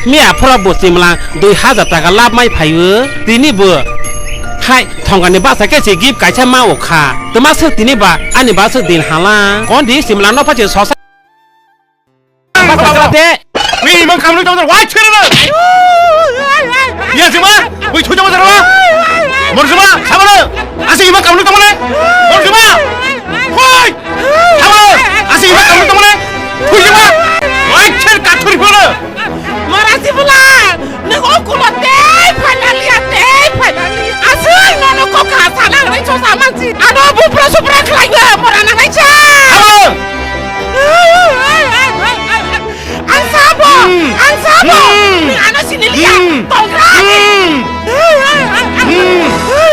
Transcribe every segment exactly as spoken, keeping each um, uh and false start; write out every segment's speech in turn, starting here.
Miya phora bo simlang dui hazar taka lab mai phaio. Tini bo hai thongani basa khe se gift kaisa ma o kha. Tma swk tini ba ani ba swk din hala. Kondi simlang no phache sosa. Basa kala te. Wi imang kamlu tamo wai chhira na. Iya sima. Wi thuja ma dara. Mor sima. Sabana. Asi imang kamlu tamo ne. Mor sima. Hoi. Abo, asi ima kamu teman, tuh ima, wajib katur bola. Mora si bula, nang o kulo tei finally ya tei finally. Asal nono ko ka sana ngai so sama si. Ano bupra supra khlai ga mora nang ngai cha. Abo. Ang sabo, Hmm. ang sabo. Hmm. Ni ano sinili ya. Hmm. Tongra. Hmm. Hmm.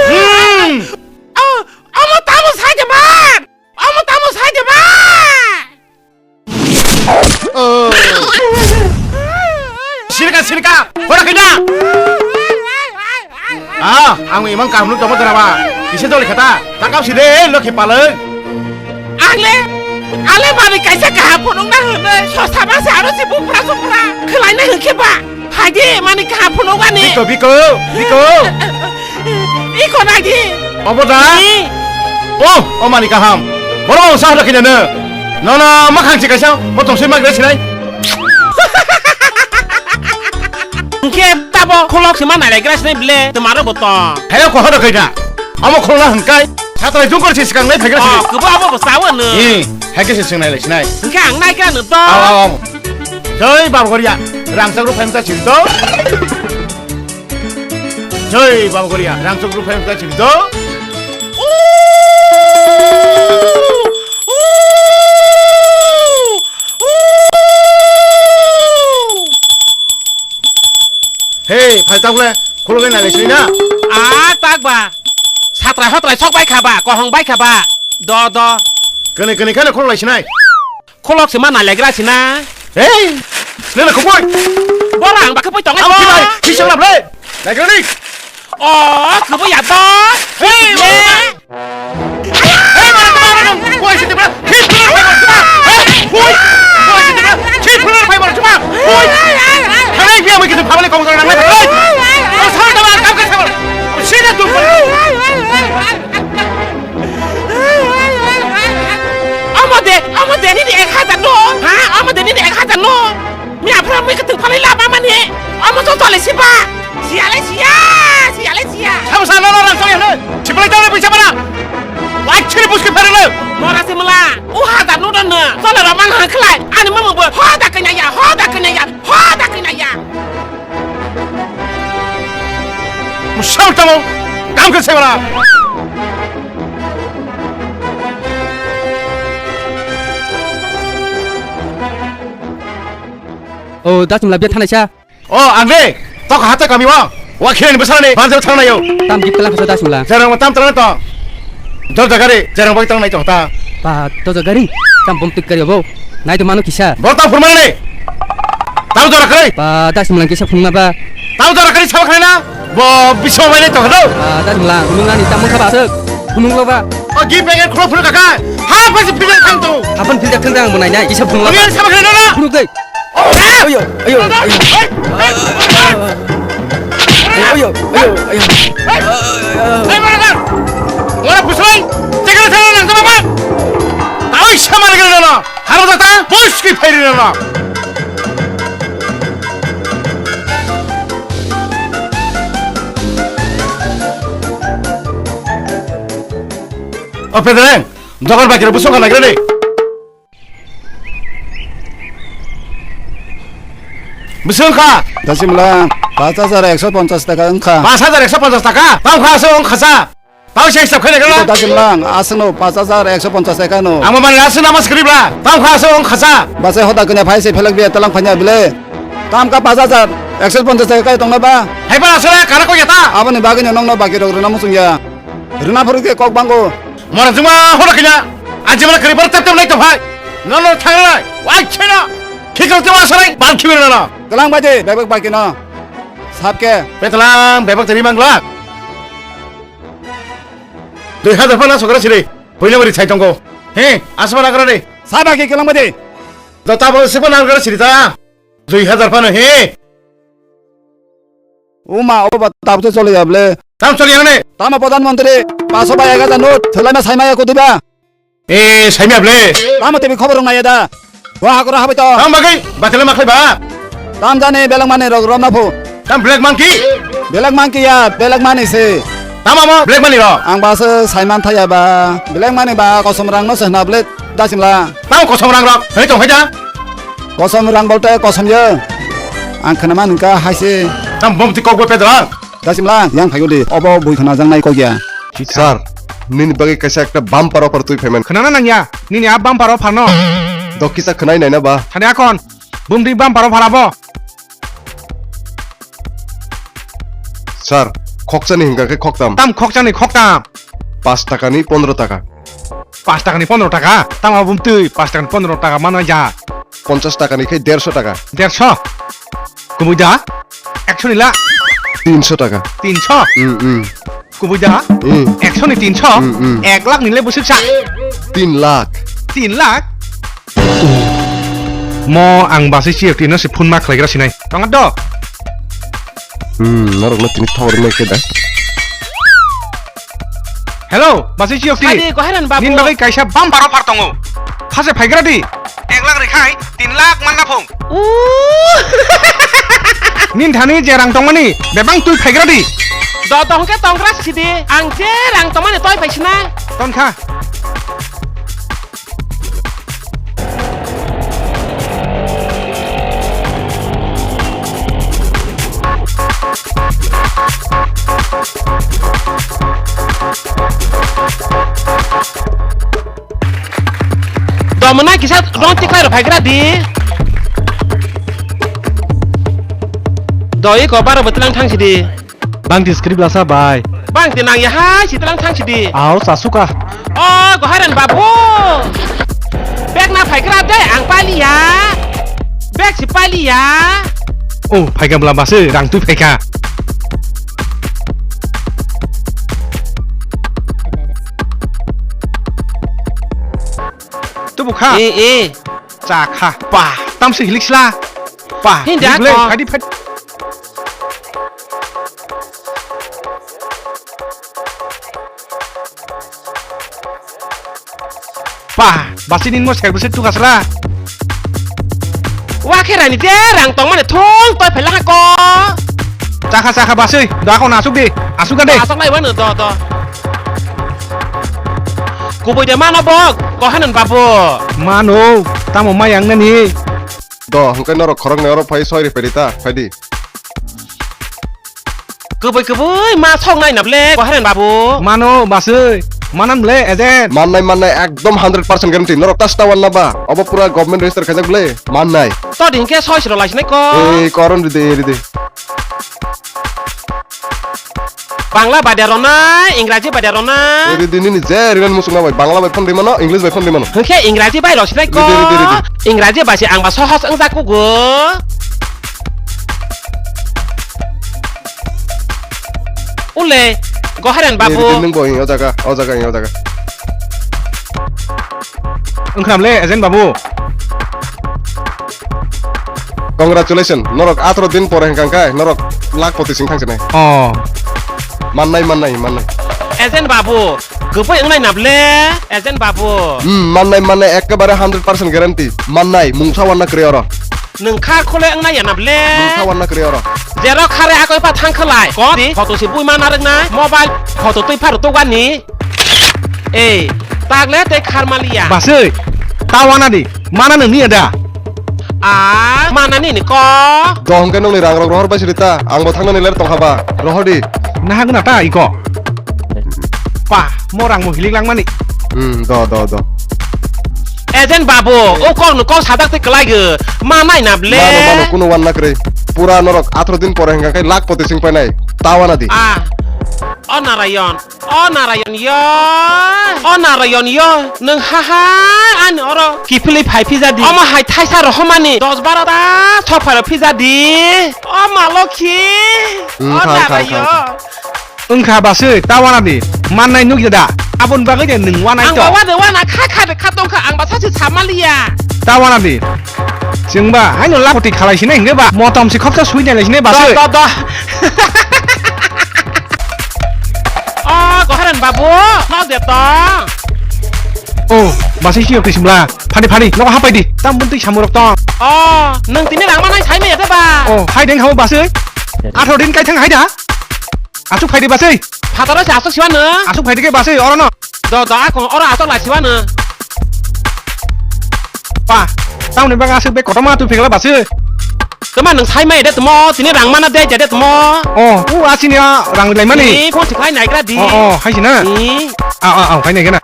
Hmm. Oh, amo tamo saja man. Amo tamo saja ba! Sirka, sirka, hora kena. Ah, ang imang kamlu tamo dara ba. Kisa doli kata, takap side lokhi paleng. Angle, ale mani kaisa kaha phunung na hene, sosa ba se aro si bupra supra, khelai na hekhe ba. Haidi mani kaha phunung ani. Biko, biko, biko. Iko nagi. Obo da? Ni. Oh, o mani kaham. Boro ang sahra kina no. No, no, makhang si kaisa, mo tong sui magre sinai. Hingke tabo khulok sima nai legra sinai bile, tumaro botong. Hayo ko hodo kaina. Amo khulok hingkai. Satra jungkor si sikang nai phagra Oh, sinai. Kubo abo bo sawo no. Eh, haike si sinai lai sinai. Hingke ang nai kra no to. Aw, aw, aw. Joi Baba Goria, rangchak rok phaimsa chiri to. Joi Baba Goria, rangchak rok phaimsa chiri to. Hey, phai tak le, khulok le nai sinai na. Ah, tak ba. Satrai hotrai sok bai kha ba, kohong bai kha ba. Do, do. Kene, kene, kene khulok lai sinai. Khulok sima nai legra sina. Hey! Nana kuboi! Bora ang bakhe poi tongai Amo bo. Kibai! Kisang lap le! Legra ni! Oh, kuboi ya to. Hey! Hey! Hey, mana mana mana! Koi sini pula! Hit pula! Hey! Koi! Koi sini pula! Hit pula! Hey, mana cuma! Koi! Hey, biar begitu pamali kau kau nang lagi. Hey! Oh, sama sama, kau kau sama. Sini tu. Omo de, omo de nini ek hajar no? Ha? Omo de nini ek hajar no? Mi aphra mui kwtwng phalai lama mani. Omo to tole siba. Siya le siya, siya le siya. Sabo sa no no rang sori hano. Sipalai tole puisa mana? Wai chiri buski pharele. Mora se mala. U hajar no dan na. Tole ro mang hang khlai. Ani mama bo hoda kanya ya, hoda kanya ya, hoda kanya ya. Musam tamo, kam khe sebara. O, Dachimla bia thanai sa. O, ang de, tok hata kami wa. Wa khiren besar ni, banjir thang nayo. Tam gip kalang sa Dachimla. Jarang tam tang to. Dor jagari, jarang bai tang nai to ta. Pa, to jagari, tam bom tik kari bo. Nai to manu kisa. Bor ta phurmani. Tau jora kari. Pa, Dachimla kisa phungna ba. Tau jora kari sabak na. Bo biswa bai to hado. Pa, Dachimla, nung ani tam kha ba sek. Phunung lo ba. O gi pengen khro phuru kaka. Ha pa si philai thang to. Hapan philai thang thang bo nai nai. Kisa phunung lo. Ngi sabak na na. Phunuk dei. Ayo, ayo, ayo. Ayo, ayo, ayo. Hey, mana kan? Mana pusrong? Cekal sana nang sama apa? Tahu sama dengan mana? Harus datang, bos ki phairi nana. O Pedreng, dogan bakira busong kan lagi ni. Bisi wngkha? Dasimla, paanch hajar ekso ponchas taka wngkha. Paanch hajar ekso ponchas taka? Tamo kha aswk wngkha sa? Tamo se hisab khaina gana? Dasimla, aswkno paanch hajar ekso ponchas taka no. Ang mani aswk nama skribla. Tamo kha aswk wngkha sa? Base hoda kanya phai se phelak biya talang phanya bile. Tam ka paanch hajar ekso ponchas taka kai tongna ba? Hai ba aswk kana ko yata? Aboni bagwi no nongno baki rok rwna muchung ya. Rwna phuru khe kok bango. Mora juma hoda kanya. Ajimana kari bar tap tap nai to phai. Nono thangnai, wai kheno. Khikal te wasarai, bal khibir nono. Tlang baje, bebek bakino. Sabke. Petlang, bebek teri mangla. Dui hazar phana sokra siri. Puila bari sai tongo. He, asma nagra de. Saba ke kelang baje. Dota bo sipa nagra siri ta. Dui hazar phana he. Uma, obo ba tabse chole ya ble. Tam chole ya ne? Tamo Pradhan Mantri, paso ba ek hajar note, thwlaima saima ya kodiba. E, saima ble. Tamo tebi khobor nai da. Wa hakora habai to. Tam bagai, batele makhai ba. Tam jani belak mani rok romna phu. Tam black monkey. Belak monkey ya, belak mani se. Tam amo black money ro. Ang ba se saiman thaya ba. Belak mani ba kosom rang no se hna ble dasimla. Tam kosom rang rok, hei tong hei da. Kosom rang bolte kosom ye. Ang khna man ka hai se. Tam bom ti kok bo pedra. Dasimla, yang phaigo di. Obo bui khna jang nai kok ya. Sir, nini bagwi kaisa ekta bumper offer twi phaimani. Khwnana nangya, nini a bumper offer no. Dokisa khwnai naina ba. Thani akon, bumdi bumper offer abo. Sir, khokchani hingka khe khoktam. Tam khokchani khoktam. Paanch taka ni pondro taka. Paanch taka ni pondro taka? Tamo bumtwi paanch taka ni pondro taka mano ja. Ponchas taka ni khe derso taka. Derso? Kubui da? Ekso ni la? Tinso taka. Tinso? Hmm, hmm. Kubui da? Hmm. Ekso ni tinso? Hmm, hmm. Ek lakh ni le bwswk sa? Tin lakh. Tin lakh? Mo ang basi C F T no se phone ma khlaigra sinai. Tonga do? Hmm, norok no tini thok rinai khe da. Hello, basi C F T. Adi, Gohairan babu. Nin bagwi kaisa bumper offer tongo. Phase phaigra di. Ek lakh rwkhai, tin lakh manna phung. Nin thani je rang tongmani, bebang twi phaigra di. Do tong khe tonggra sidi, ang je rang tongmani toi phaisina. Ton kha. Domona kisa rong tikhlai rok phaigra di. Doi ko baro bwtlang thang sidi. Bang di script lasa bai. Bang di nang ya hai sitlang thang sidi. Ao sasuka. O Gohairan babu. Bag na phaigra de ang paliya. Bag si paliya. O phaika bla base rang twi phaika. Tubu kha. E e. Cha kha. Pa. Tamsi hilik sla. Pa. Hindi hilik le, ako. Phadi phadi. Pa, basi nin mo sek bese tu kasra. Wa khe rani te rang tong mane thung toi phela ko. Chakha chakha basui, da ko nasuk di, asuk ade. Asuk lai wano do do. Kubui de mano bok, Gohairan babu. Mano, tamo mayang nani. Do, hwnkhe norok khoroknwi oro phai soi rwphai rita, phaidi. Kubui kubui ma sok nai na ble, Gohairan babu. Mano, basui, manan ble, agent. Mannai, mannai, ekdom hundred percent guarantee. Norok tas ta wanna ba. Obo pura government register khaijak ble, mannai. To din khe soi siro lai sinai ko. Ei, koron ride, ride. Bangla badia rona, Ingraji badia rona. Ridi nini je rinan musuk na bai, Bangla bai phone rimano, English bai phone rimano. Hwnkhe Ingraji bai rok sinai ko. Ridi, ridi, ridi. Ingraji bai se ang ba sohos wngjak kugo. Ule, Gohairan babu. Ridi, ridi, nung bo, o jaga, o jaga, o jaga. Wngkham le, agent babu. Congratulations, norok atro din pore hwnkha khe norok lakh poti sing thang sinai. Oh. Mannai, mannai, mannai. Agent babu, kubui wngnai na ble, agent babu. Hmm, mannai, mannai, ekkebare hundred percent guarantee. Mannai, mungsa wanna kwrwi oro. Nwng kha khole wngnai ya na ble. Mungsa wanna kwrwi oro. Jero khare akoi pha thang khlai. Kon di, photo si bui ma narwknai, mobile, photo twi pharo tugani. Ei, tagle tei kharmaliya. Basui, ta wana di, mana nini ada. Ah, mana nini ko? Dohong ke nongni rang rok rohor bai sirita, ang bo thangnani ler tongkha ba, rohor di. Nahagna ta iko. Pa, mo rang mo hilik langmani. Hmm, do, do, do. Agent babu, o kok no kok sadak te kelai ge, ma nai na ble. Mano, mano, kuno wan na kwrwi. Pura norok atro din pore hingka kai lakh poti sing painai. Ta wana di. Ah, o Narayon. O Narayon yo, o Narayon yo, nwng ha ha ani oro kiphilwi phai phijadi. Omo hai thaisa rohormani dos baro ta sophairo phijadi. O ma Lokhi, hmm, o thang, thang, Narayon. Thang, thang. Wngkha basui, ta wanadi, mannai nukya da? Aboni bagwi de nwng wanai to. Ang ba wade wana kha kha de kha tongkha, ang ba sachi samaliya. Ta wanadi. Chwngba, haino lakoti khalai sinai hingke ba, motom si khoksa sui nai lai sinai basui. Do, do, do. O, Goharan babu, nok de to. O, basai siyok twi simla. Phani, phani, nogo hapai di. Tam bwtwi samurok tong. O, nwng tini rang manai sai maya de ba? O, hai deng habo basai. Atharo din kai thang hai da. Asuk phai di basai. Phataro se asuk siwa no. Asuk phai di ke basai, oro no. Do, do, ako oro asuk lai siwa no. Pa, tamni bang asuk be kotoma tu phikla basai. Tuma nwng sai maya de tumo, tini rang mana de de tumo. O, u asini a rang lai mani. Ni phone thiklai naigra di. O, o, hai sina. Ni. A, a, a, hai naigra.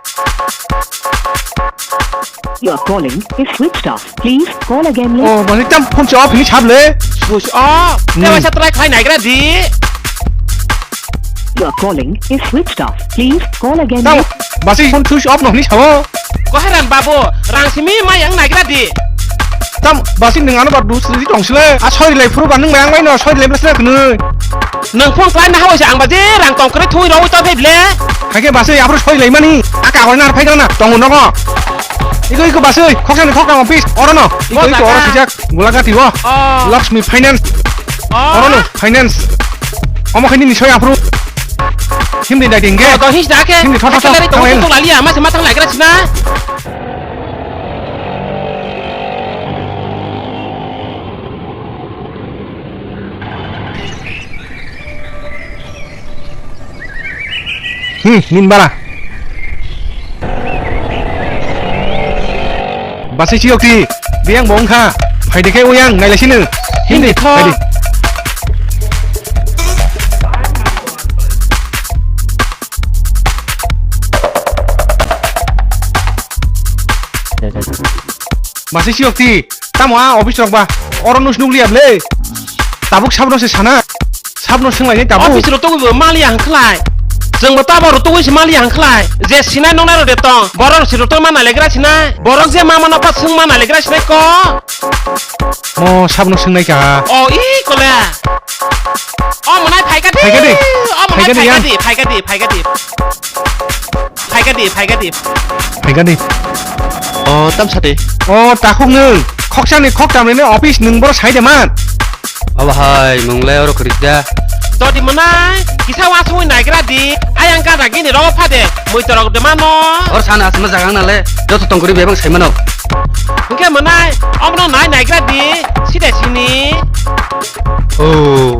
Your calling is switched off. Please call again later. O, basai tam phone se off hini sable. Switch off. Hmm. Te waisa try khai naigra di. Your calling is switched off. Please call again later. Tam basai phone switch off no hini sabo. Goharan babu, rang simi mai ang naigra di. Tam basai nwng ano ba dus ri tong sile. A soi lai phuru ba nwng mai ang mai no soi lai blasle khnwi. Nwng phone khlai na hawai se ang ba je rang tong kwrwi thui rwi to phai ble. Haikhe basai aphuru soi lai mani. A kagol na phai na tong nogo. Iko iko basai khoksa ni khoksa office oro no. Iko iko oro sijak Gulagati o. O. Lakshmi Finance. O. Oro no finance. Omo khaini ni soi aphuru. Himni dai dingge. O, do his da ke. Himni thotho. Salary to thang to laliya ma se ma thang lai gra sina. Hmm, nin bara. Basai siyok ti, biyang bo wngkha. Phaidi khe uyang, nailai sino. Hindi, hindi, tho. Phaidi. Basai siyok ti, tamo a office rok ba, oro nus nukliya ble. Tabuk sabno se sana, sabno swnglai tabuk. Office rok tugui bo maliya hwnkhlai. Chwng bo tabo rok tugui se maliya hwnkhlai. Je sinai nongnai rok de tong, borok rok se rok tong ma nailegra sinai. Borok je ma mano pa swng ma nailegra sinai ko. Mo sabno swngnai ka. O i kole. O mwnai phaika di. Phaika di. O mwnai phaika di, phaika di, phaika di. Phaika di, phaika di. Phaika di. O tam sate. O takhuk nwng. Khoksa ni khoktam ni office nwng boro sai de man. Abo hai mwngle oro kwrwi da. Dodi mwnai kisa wasungwi naigra di. Ayang gana gini rogo phade. Mui torok de mano. Or sana asma jaga nale. Joto tongkuri bebang sai mano. Hwnkhe mwnai, omono nai naigra di, side sini. O,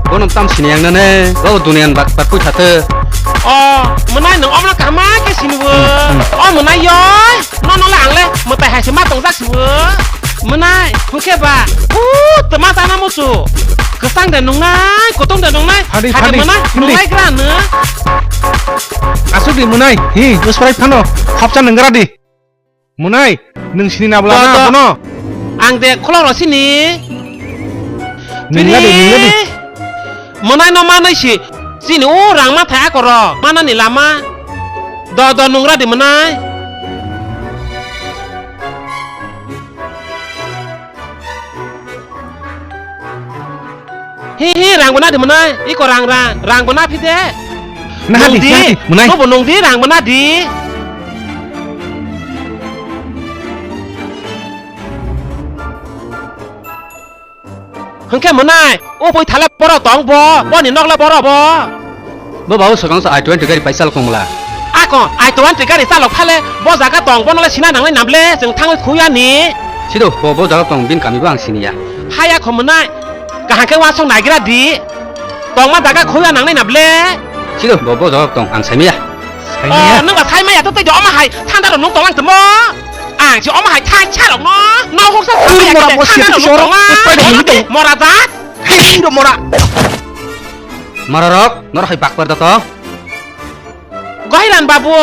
bono tam sini yang nane, bo dunian bak bak pui thate. O, mwnai nwng omono kaham khe sini bo. Hmm, hmm. O mwnai yo, nono le ang le mwtai hai se ma tongjak si bo. Mwnai, hwnkhe ba, u, twma chana muchu. Kwchang de nungnai, kutung de nungnai, phadi, hai de phadi, mwnai, hindi. Nungnai gra no. Asuk di mwnai, hi, usparai phano, khopcha nunggra di. Mwnai, nwng sini na bwla na bono? Ang de khulok rw sini. Nungla de, nungla de. Mwnai no manwi si. Chini o rang ma thai akoro. Manani lama. Do, do, nungra de mwnai. Hi, hi, rang bo na di mwnai. Iko rang, rang, rang bo na phi de. Naha di, nung di, naha di, mwnai. Nobo nung di, rang bo na di. Hwnkhe mwnai, o boi thale borok tong bo, boni nok le borok bo. Bo babu swkang sa I twenty gari paisa lokong mla. Ako, I twenty gari chalok phale, bo jaga tong, bono le sina nangnai nable, chwng thangwi khuya ni. Sido, bo, bo jaga tong, bin kami bo ang siniya. Haya kho mwnai, kaham khe wasong naigra di. Tongma jaga khuya nangnai nable. Sido, bo, bo jaga tong, ang saimaya. Oh, saimaya. Nung ba saimaya to tei do omo hai, thanda ro nung tong ang temo. Ang si omo hai thai charok no, no hoksa saimaya mora khe bo thanda ro nung tong ang. Mora jat. Hei, hei, ro mora. Mora rok, nor hai bakper da to. Gohiran babu.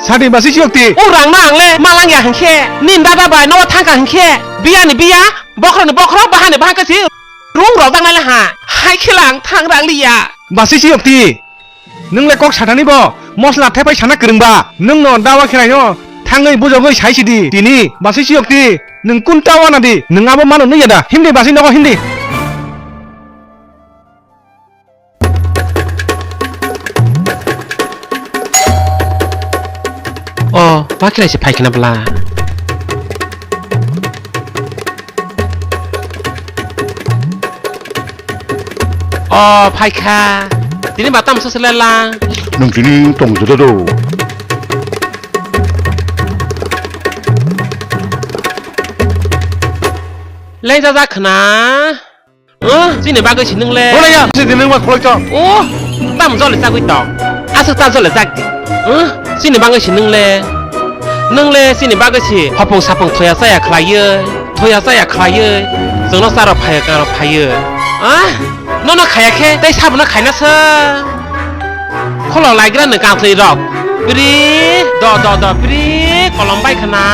Sadi basi siyokti. O rang no ang le malang ya hwnkhe, nin dada bai no thangka hwnkhe, biya ni biya, bokhro ni bokhro, baha ni baha khe si rung rok dang nai le ha. Hai khe lang thang rang liya. Basi siyokti. Nwng le kok satani bo, mosla thepai sana kwrwng ba. Nwng no dawa kherai no, thangwi bujogwi sai sidi. Tini, basi siyokti. Nwng kun ta wana di, nwng abo mano nung ya da? Hindi basi nogo hindi. O, ba khlai se phai khna bwla. O, phaikha. Tini ba tamsa se lela. Nwng tini tong joto do. Lei jajak khna. O, chini bagwi si nwng le. Bolai ya, si di nwng ba khulai tong. O, tam jole chagwi tong. Aswk ta jole chak di. O, chini bagwi si nwng le. Nwng le chini bagwi si hopung sapung thoya chaya khlaiwi, thoya chaya khlaiwi, chwngno charo phaiya karo phaiwi. Ah, nono khaya khe tei sabono khaina sa. Kholo laigra nwng kangthwi rok. Pri, do, do, do, pri, kolom bai khna.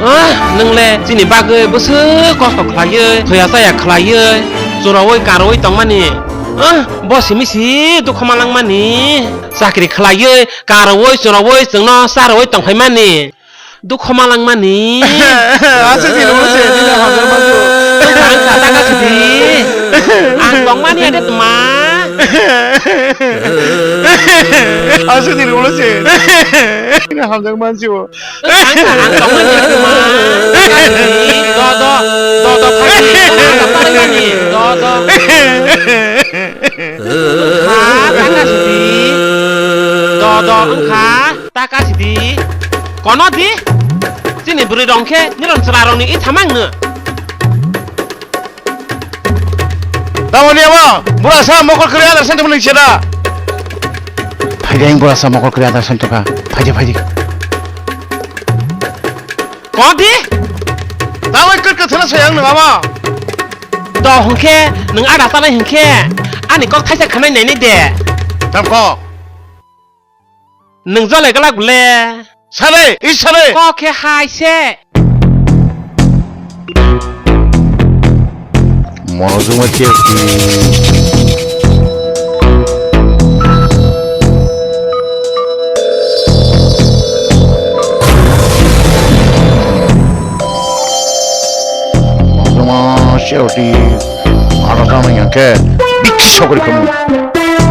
Ah, nwng le chini bagwi bwswk kosto khlaiwi, thoya chaya khlaiwi, chwraui karwi tongmani. Ah, bo simi si dukho malangmani. Chakri khlaiwi, karwi, chwraui, chwngno charwi tongphaimani. Dukho malangmani. Aswk di rwngse, nini hamjakma sio. Ang kha taka sidi. Ang tongmani ade tma. Aswk di rwngse. Nini hamjakma sio. Ang kha, ang tongmani ade tma. Taka sidi. Do, do. Do, do, phai. Ang tongmani. Do, do. Kha, taka sidi. Do, do, wngkha. Taka sidi. Kono di. Chini bwrwi rong khe niron chwla rong ni i thamang no. Tamoni abo, bura sa mokol kri adar sento mani cheda. Phaidi ang bura sa mokol kri adar sento ka. Phaidi, phaidi. Kono di. Tawai kut kut thana sayang nang abo. Do hwnkhe, nwng ada tanai hwnkhe, ani kok thaisa khanai nainai de. Tam kok. Nwng jole glak bole. Sare, i sare. Kok khe hai se. Monozuma che. Monozuma che oti. Ano tamo yang ke. Big sokri kamu.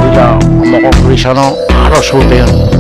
Ila moko kuri sano. Aro sote.